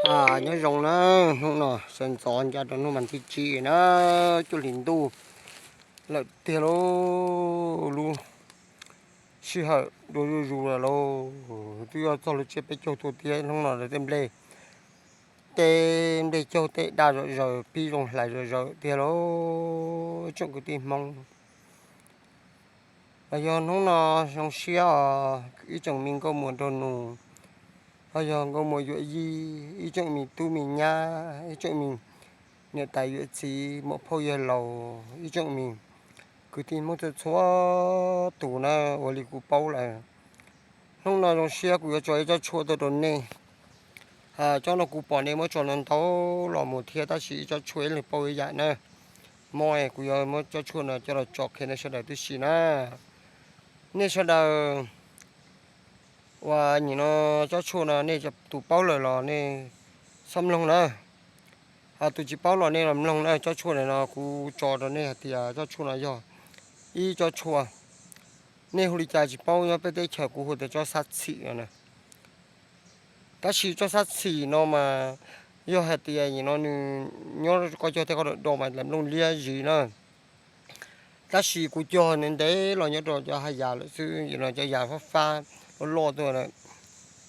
Nyob zoo na, hnub no sawv ntxov ncav rau hnub mas thib tsib na, cuaj hlis ntuj lawm tiag lauj. Lub sij hawm dua zuj zus lawm lauj, twb yuav txog lub tsiab peb caug tuaj thiab. Hnub no tej nplej, tej nplej caug tej daj zom zaws, pib zoo hlais zom zaws tiag lauj, tsoom kwv tij Hmoob. Los yog hnub no zoo siab os, ib tsoom me nkauj muam nraug nus, los yog nkauj muam yuam yij, ib tsoom me tub me nyab, ib tsoom me niam tais yawm txiv, muam phauj yawg laus, ib tsoom me kwv tij Hmoob txhua txhua tus na, ua li kuv paub lawm. Hnub no zoo siab kuv yuav tso ib tsob tshuaj tuaj rau nej. Tsob no kuv pom nej muab tso ntau ntau los mus thiab, tab sis ib tsob tshuaj ib leeg paub ib yam na. Hmo kuv yuav muab tsob tshuaj no coj los tso qhia nej sawv daws tib si na. Nej sawv daws uas nim no tsob tshuaj no nej tus paub lawm los nej txhob mloog na. Tus tsis paub los nej los mloog na. Tsob tshuaj no kuv tso rau nej hais tias tsob tshuaj no yog ib tsob tshuaj, nej hu li cas tsis paub, nyob peb teb chaws kuv hu tias tsob xab txhim no na. Tab sis tsob xab txhim no mas yog hais tias nim no nws nyob koj cog tej qhov do mas lam nplooj liab zis na. Tab sis kuv cog ntev los nyob rau cov haj yam lawm xwb, no cov yam fab fab loj loj tuaj na.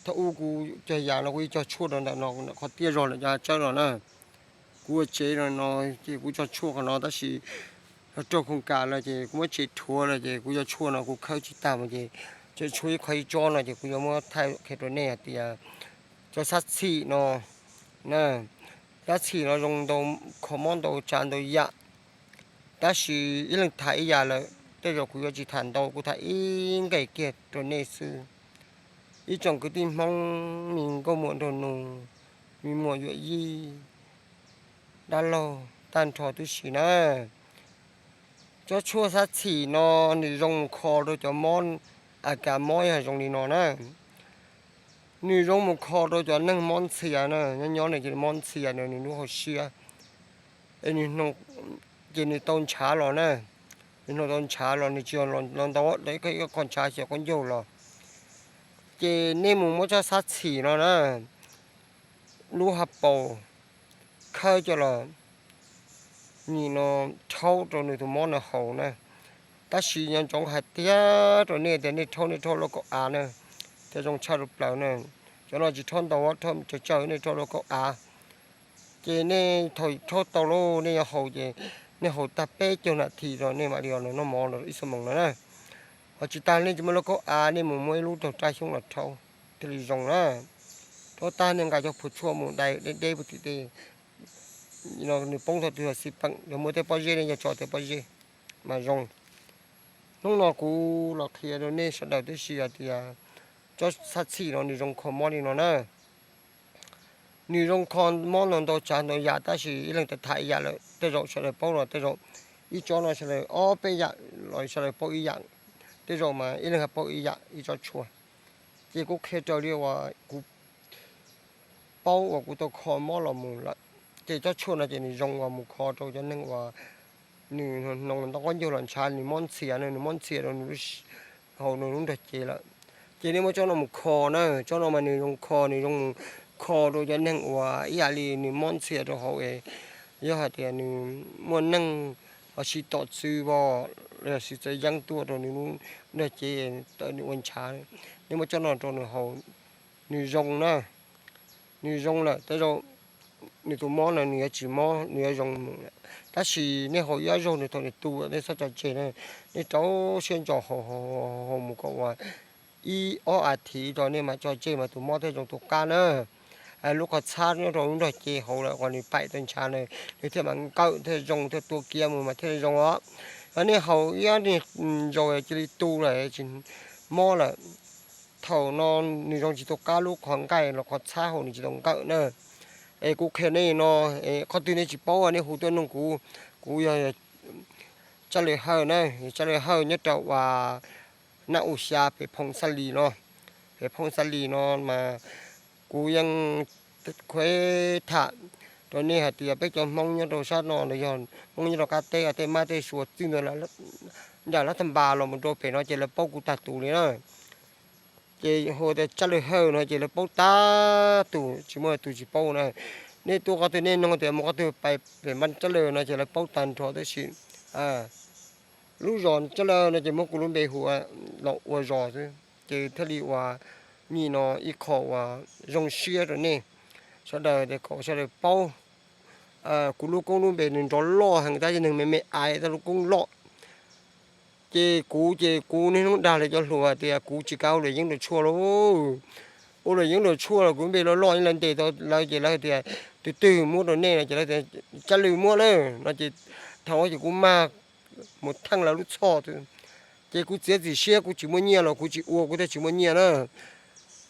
Thaum ub kuv cog yam no kuv yeej cog tshuaj rau ntawm no, qhov tiaj zog lawm cov hav tsawb no na. Kuv ua tsev no ces kuv cog tshuaj qhov no, tab sis raug khoom kam lawm ces kuv muab tsev rhuav lawm ces kuv cov tshuaj no kuv khawb tsis tag mus ces tseem tshuav ib qho ib tsob no ces kuv yuav muab thaij qhia rau nej hais tias cov xab txhim no na, xab txhim no zoo ntau, kho mob ntau tsav ntau yam. Tab sis ib leeg tham ib yam lawm, tej zaum kuv yuav tsis tham ntau, kuv tham ib nqes kiag rau nej xwb. Ib tsoom kwv tij Hmoob, me nkauj muam nraug nus, me muam yuam yij, dab laug tag nrho tib si na. Tsob tshuaj xab txhim no nws zoo mus kho rau cov mob, a kas mob yog zoo li no na. Nws zoo mus kho rau cov neeg mob ntxhias na, nyob nyob nws ces mob ntxhias nws lub hauv siab, es nws, ces nws tau ntshav los na. Nws hnoos tau ntshav los nws tsis yog los ntau, ib qho ntshav xyov qaub ncaug los. Ces nej mus muab tsob xab txhim no na, lub hav paus khawb coj los nim no rhaub rau nws tus mob no haus na. Tab sis nco ntsoov hais tiag rau nej tias nej rhaub, nej rhaub lauj kaub av na, thiaj zoo tshaj rau plaws na. Cov no tsis rhaub ntau, rhaub tsawg tsawg, nej rhaub lauj kaub av. Ces nej thaum rhaub tau lawm nej yuav haus ces nej haus tag peb caug nas this rau nej mam li noj mov ib xuab moos no na. Ho tsis tas nej tsis muaj lauj kaub av, nej mus muab ib lub raug raj xyoob los rhaub thiaj li zoo na. Rhaub tag nej nqa cov phuam tshuaj mus dai deb deb puag tim tej, nws poob thaum twg yog xij peem, yog muaj tej pob zeb nej yuav tso tej pob zeb mas zoo. Hnub no kuv los qhia rau nej sawv daws tib si hais tias tsob xab txhim no nws zoo kho mob li no na. Nws zoo kho mob no ntau tsav ntau yam, tab sis ib leeg tham ib yam lawm, tej zaum sawv daws paub los tej zaum ib tsob no sawv daws ob peb yam los sawv daws paub ib yam, tej zaum mas ib leeg paub ib yam ib tsob tshuaj. Ces kuv qhia raws li uas kuv paub uas kuv tau kho mob los mus lawm. Ces tsob tshuaj no ces nws zoo uas mus kho rau cov neeg uas nws hnoos ntau qaub ncaug los ntshav, nws mob ntxhias na, nws mob ntxhias rau nws lub, haus nws lub nrog cev lawm. Ces nej muab tsob no mus kho na, tsob no mas nws zoo kho, nws zoo mus kho rau cov neeg uas ib yam li nws mob ntxhias rau hauv es yog hais tias nws muaj neeg los sis tom txwv vos los sis txawv yeeb tuaj rau nws lub nrog cev tawm nws ua ntshav, nej muab tsob no rau nws haus, nws zoo na. Nws zoo lawm tej zaum nws tus mob no nws yuav tsis mob, nws yuav zoo mus lawm. Tab sis nej haus ib ob zaug nws thaum nws tu nej txhob tso tseg na, nej rau siab ntso haus mus kom uas ib ob as thiv rau nej mam tso tseg mas tus mob thiaj zoo tus qab na. Lub qhov txhab nyob rau lub nrog cev hauv lawm qhov nws paim tau ntshav na, nws thiaj mam nkawm thiaj zoo thiaj tua kiag mus mas thiaj zoo os. Yog nej haus ib ob zaus cia li tu lawm tsis mob lawm. Thaum no nws zoo tsis tau qab, lub qhov nqaij los qhov txhab hauv nws tsis tau nkawm na. Es kuv qhia nej no, qhov twg nej tsis paub nej hu tuaj nug kuv. Kuv yog Tsaj Lwm Hawj na, Tsaj Lwm Hawj nyob rau uas Naj U Xya pem Phooj Xab Lis no. Pem Phooj Xab Lis no mas kuv yeej khuv tham rau nej hais tias peb cov Hmoob nyob rau sab no los yog Hmoob nyob rau qab teb, tej mab tej suav txij ntua nram Lab Thaj Npas los mus rau pem no ces lawv paub kuv tag tus li na. Ces hu tias Tsab Lwj Hawj no ces lawv paub tag, tus tsis muaj tus tsis paub na. Nej tuaj qhov twg nej nug tias mus qhov twg pais pem npab Tsab Lwj no ces lawv paub tag nrho tab sis lub zos Tsab Lwj no ces muab kuv lub npe hu los ua zos xwb. Ces thiaj li uas nyim no ib qho uas zoo siab rau nej sawv daws tias kom sawv daws paub kuv lub koob lub npe nws nrov loj heev tab sis neeg me me ais tab lub koob loj. Ces kuv ces kuv niaj hnub dag lawv cov hluas hais tias kuv tsis kav hauj lwm yeeb dua tshuaj lauj. Ua luam yeeb dua tshuaj los kuv npe loj loj lawv ntes tau lawv ces lawv hais tias tus twg muab rau nej no ces lawv tias Tsab Lwj muab na no ces thaum ces kuv mag mus theej lawv lub txhoj xwb. Ces kuv txiav txim siab kuv tsis muaj nyiaj los kuv tsis ua kuv thiaj tsis muaj nyiaj na.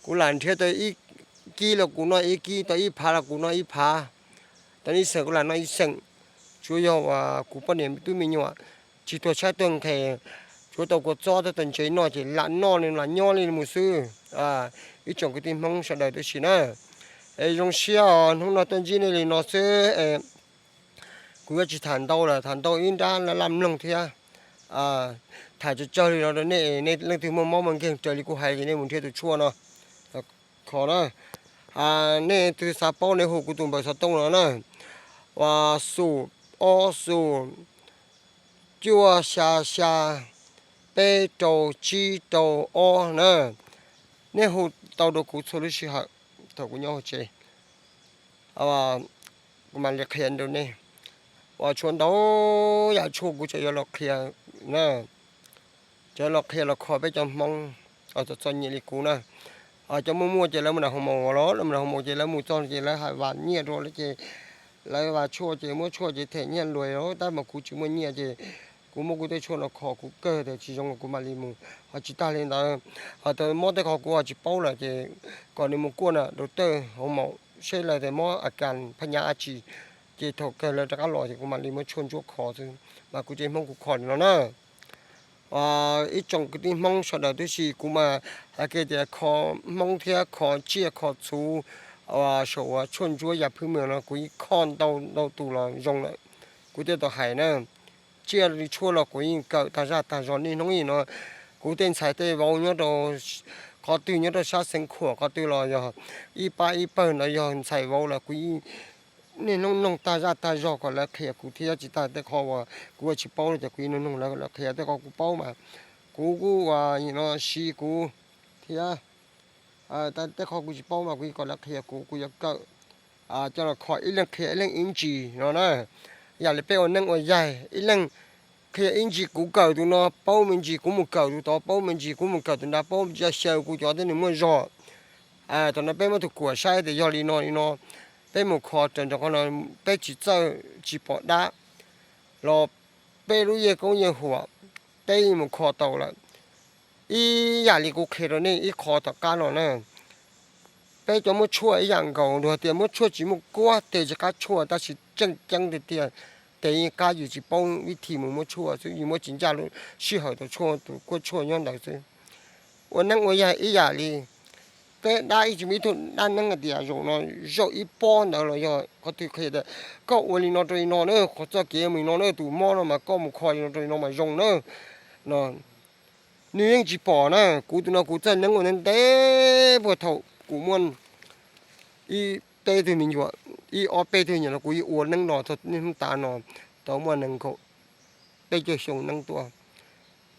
Kuv lam nrhiav tau ib kib los kuv noj ib kib, tau ib phav los kuv noj ib phav, tau ib xeem kuv lam noj ib xeem. Tsuav yog uas kuv poj niam tub me nyuam tsis tuag tshaib tuag nqhis, tsuav tau kua txob thiab tau ntses noj ces lam noj li lam nyob li mus xwb. Ib tsoom kwv tij Hmoob sawv daws tib si na, es zoo siab os hnub no tuaj ntsib nej li no xwb. Kuv yuav tsis tham ntau lawm, tham ntau ib nrab laj laj mloog thiab. Tham tsawg tsawg li no rau nej, nej leej twg muaj mob muaj nkeeg raws li kuv hais ces nej mus nrhiav tus tshuaj no kho na. Nej twg xav paub nej hu kuv tus npawb xov tooj no na, uas xum ob xum cuaj xya xya peb rau tsib rau ob na. Nej hu tau rau kuv txhua lub sij hawm thaum kuv nyob hauv tsev, kuv mam li qhia rau nej. Uas tshuaj ntau yam tshuaj kuv tseem yuav los qhia na, tseem los qhia los kho peb cov Hmoob txom txom nyem li kuv na. Cov muaj muaj ces lawv mus nram hoo maum los lawv mus nram hoo maum ces lawv mus txog ces lawv hais vam nyiaj rau lawv ces lawv vam tshuaj ces muab tshuaj ces them nyiaj luag, tab mas kuv tsis muaj nyiaj ces kuv muab kuv tej tshuaj no kho kuv kawg tias tsis zoo kuv mam li mus. Ho tsis tag li ntawd, ho tau mob tej qho kuv ho tsis paub lawm ces kom nws mus kuaj na rau tej hoo maum seb lawv tias mob a kas phaj nyaj dab tsi, ces thaum kawg lawv rov qab los ces kuv mam li muab tshuaj ntsuab kho xwb, mas kuv tsev Hmoob kuv kho li no na. Ib tsoom kwv tij Hmoob sawv daws tib si, kuv mas hais kiag tias kho Hmoob thiab kho tsiaj kho txhu, saum uas tshuaj ntsuab yam phwj mws no kuv yeej kho ntau ntau tus los zoo lawm. Kuv thiaj tau hais na, tsiaj li tshuaj los kuv yeej kawm tag zaj tag zog niaj hnub li no. Kuv tej ntxhais tej vauv nyob rau qhov twg, nyob rau sab Xeev Khuam qhov twg los yog ib pab ib pawg ntawd yog ntxhais vauv lawm kuv niaj hnub nug tag zaj tag zog kom lawv qhia kuv thiab. Tsis tas tej qho uas kuv ua tsis paub no ces kuv yeej nug nug lawv kom lawv qhia. Tej qho kuv paub mas kuv kuj ua no siv kuv thiab, tej qho kuv tsis paub mas kuv yeej kom lawv qhia kuv, kuv yuav kawm coj los kho, ib leeg qhia ib leeg ib ntsis no na. Yam li peb ua neeb ua yaig, ib leeg qhia ib ntsis, kuv kawm tus no paub me ntsis kuv mus kawm tus tod, paub me ntsis kuv mus kawm tus nrad, paub me ntsis xyaw kuv cov thiab nws muaj zog. Tam no peb muab tus kuam saib tias yog li no li no, peb mus kho raws nraum qhov no, peb tsis txawj tsis pom dab los peb lub yej koob yej huam peb yeej mus kho tau lawm. Ib yam li kuv qhia rau nej ib qho tom qab no na, peb cov muab tshuaj ib yam nkaus, luag tias muab tshuaj tsis muaj kuab tes tsis qab tshuaj, tab sis tseem ceeb tiag tiag tes yeej qab, yus tsis paub vib thi mus muab tshuaj xwb, yus muab tsis ncaj lub sij hawm tau tshuaj, tus kuab tshuaj nyob ntawd xwb. Ua neeb ua yaig ib yam li, peb dab ib tsis muaj ib tug dab neeb hais tias zaum no zaum ib pob ntawd los yog qhov twg qhia tias koj ua li no rau li no na, qhov txoj kev mus li no na, tus mob no mas koj mus kho li no rau li no mas zoo na no. Nws yeej tsis pom na. Kuv tus no kuv txawj neeb ua neeb ntev puag thaum kuv muaj ib peb tug me nyuam, ib ob peb tug me nyuam los kuv yeej ua neeb los txog niaj hnub tav no tau muaj nees nkaum peb caug xyoo neeb tuaj.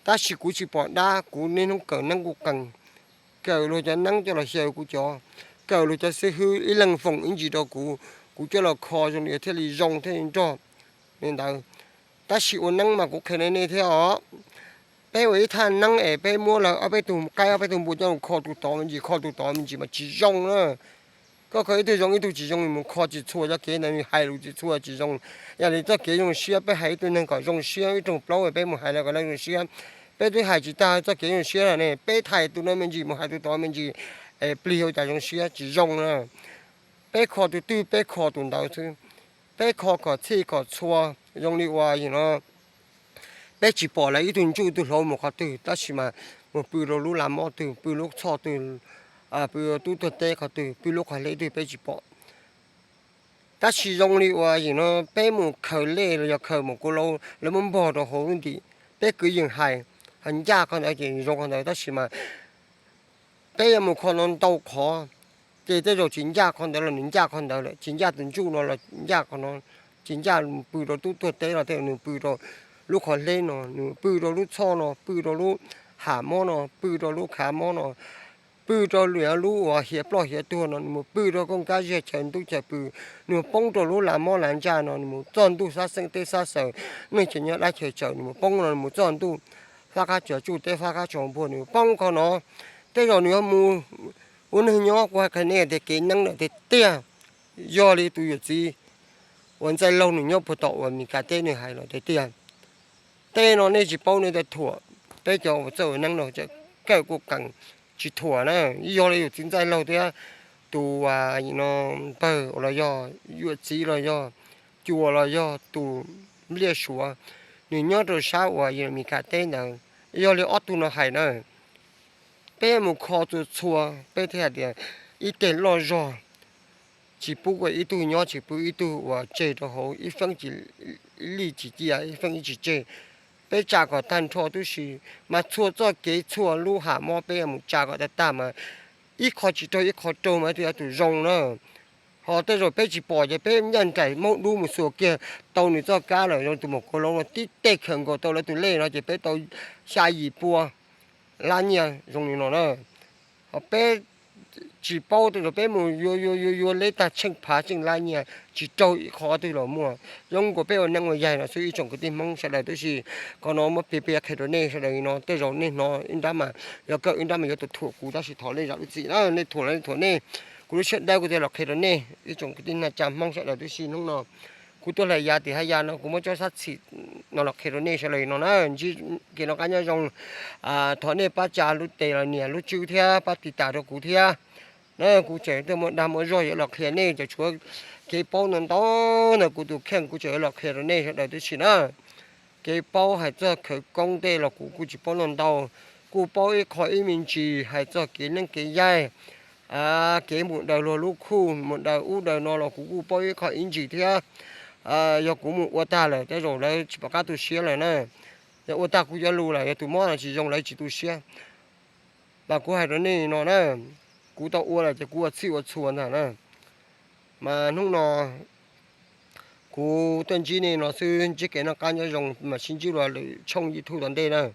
Tab sis kuv tsis pom dab, kuv niaj hnub kawm neeb kuj qees, kawm luag cov neeb coj los xyaw kuv cov, kawm luag cov xib hwb ib leeg foom ib ntsis rau kuv, kuv coj los kho zoo li thiaj li zoo thiaj li nrog li ntawd. Tab sis ua neeb mas kuv qhia nej thiab os, peb ua ib thaj neeb es peb muab lawv ob peb tug qaib ob peb tug npua coj mus kho tus tod me ntsis, kho tus tod me ntsis mas tsis zoo na. Koj kho ib tug zoo ib tug tsis zoo, mus kho tsis txhua, cov kev ntawd hais lus tsis txhua tsis zoo. Yam li txoj kev zoo siab, peb hais ib tug neeg kom zoo siab, ib rooj plaub peb mus hais lawv kom lawv zoo siab, peb twb hais tsis tag txoj kev zoo siab lawm ne, peb hais tus no me ntsis mus hais tus tod me ntsis, es plig ua cas zoo siab, tsis zoo na. Peb kho tus twg peb kho tus ntawd xwb. Peb kho kom txhij kom txhua, zoo li uas yog no peb tsis pom lawv ib tug ntsuj tus hlauv mus qhov twg, tab sis mas mus pw rau lub laj mob twg, pw lub txhoj twg, pw tub tuag teb qhov twg, pw lub qhov hleb twg peb tsis pom. Tab sis zoo li uas yog no peb mus khaws lej los yog khaws mus kuv lau lawv muab npog rau hauv lub ntim, peb kwv yees hais, ho ncaj qhov ntawd ces zoo qhov ntawd, tab sis mas Peb yuav mus kho no ntau qhov, ces tej zaum tsis ncaj qhov ntawd los nws ncaj qhov ntawd lawm, tsis ncaj tus ntsuj no los ncaj qhov no, tsis ncaj, pw rau tub tuag teb los tej zaum nws pw rau lub qhov hleb no, nws pw rau lub txhoj no, pw rau lub ham mob no, pw rau lub khav mob no, pw rau lub uas hiav ploj hiav tuag no, nws mus pw rau kooj kab ziag chaw ntub chaw pw, nws mus poob rau lub lav mob lav ntsaj no, nws mus txog ntuj xab xeeb teb xab xaws, neej chaw nyob dab chaw tsaws, nws mus poob no, nws mus txog ntuj fab qab tsuag tsuj teb fab qab tsuag npuag, nws mus poob qhov no. Tej zaum nws yuav mus ua neeg nyob, kuv hais qhia nej tias kev neeb lawm tiag tiag, yog li tus yawm txiv uas Ntxaij Laug nws nyob puag tom uas Mes Kas teb nws hais los tiag tiag. Tej no nej tsis paub nej tau thuam, peb cov uas txawj ua neeb no kawm kuj qees tsis thuam na. Yog li yawm txiv Ntxaij Laug thiab tus npawg los yog yawm txiv los yog cuas los yog tus Npliaj Suav, nws nyob rau sab uas Mes Kas teb ntawd, yog li ob tug no hais na, peb mus kho txhua txhua peb thiaj hais tias ib teg loj zog tsis pub ua ib tug nyob, tsis pub ib tug uas tseg rau hauv, ib feeb tsis, ib lij tsis cia ib feeb ib tsis tseg. Peb tsa kom tag nrho tib si, mas txhua txoj kev txhua lub ham mob peb yuav mus tsa kom tag tag mas ib qho tsis raug ib qho raug mas tus yuav tus zoo na. Ho tej zaum peb tsis pom ces peb ncaj nraim maub dub mus xuas kiag tau nws txoj kab lawm, zoo tus maum kauv loob no tib teg khaws nkaus tau lawv tus lej no ces peb tau xya yim pua lab nyiaj zoo li no na. Ho peb tsis paub tej zaum peb mus yuav yuav yuav yuav leb tag tsheej phav tsheej lab nyiaj tsis raug ib qho twg los muaj. Zoo nkaus peb ua neeb ua yaig no xwb ib tsoom kwv tij Hmoob sawv daws tib si. Qhov no muab piav piav qhia rau nej sawv daws li no, tej zaum nej hnov ib nrab mas yog kawm ib nrab mas yuav tus thuam kuv, tab sis thov nej zam lub txim na, nej thuam los nej thuam nej. Kuv lub siab dawb kuv thiaj los qhia rau nej ib tsoom kwv tij neej tsa Hmoob sawv daws tib si. Hnub no kuv tuaj hlais yav tim haj yam no kuv muab tsob sab txhim no los qhia rau nej sawv daws li no na. Ntsib kev noj qab nyob zoo, thov nej pab tsa lub tes los nias lub tswb thiab pab tiv tas rau kuv thiab. Na kuv tseem tuaj muaj dag muaj zog yuav los qhia nej cov tshuav kev paub ntau ntau ntawm kuv tus kheej, kuv tseem yuav los qhia rau nej sawv daws tib si na. Kev paub hais txog khawv koob tej los kuv kuj tsis paub ntau ntau, kuj paub ib qho ib me ntsis hais txog kev neeb kev yaig, kev mus daws luag lub khuj mus daws ub daws no los kuv kuj paub ib qho ib ntsis thiab. Yog kuv mus ua tag lawm tej zaum lawv tsis pom qab tu siab lawm na. Yog ua tag kuv cov lus lawm yog tus mob no tsis zoo lawv tsis tu siab. Mas kuv hais rau nej no na, kuv tau ua lawm ces kuv ua txhij ua txhua ntag na. Mas hnub no kuv tuaj ntsib nej no xwb, ntsib kev noj qab nyob zoo, mam sib ntsib dua lwm tshooj YouTube tom ntej na.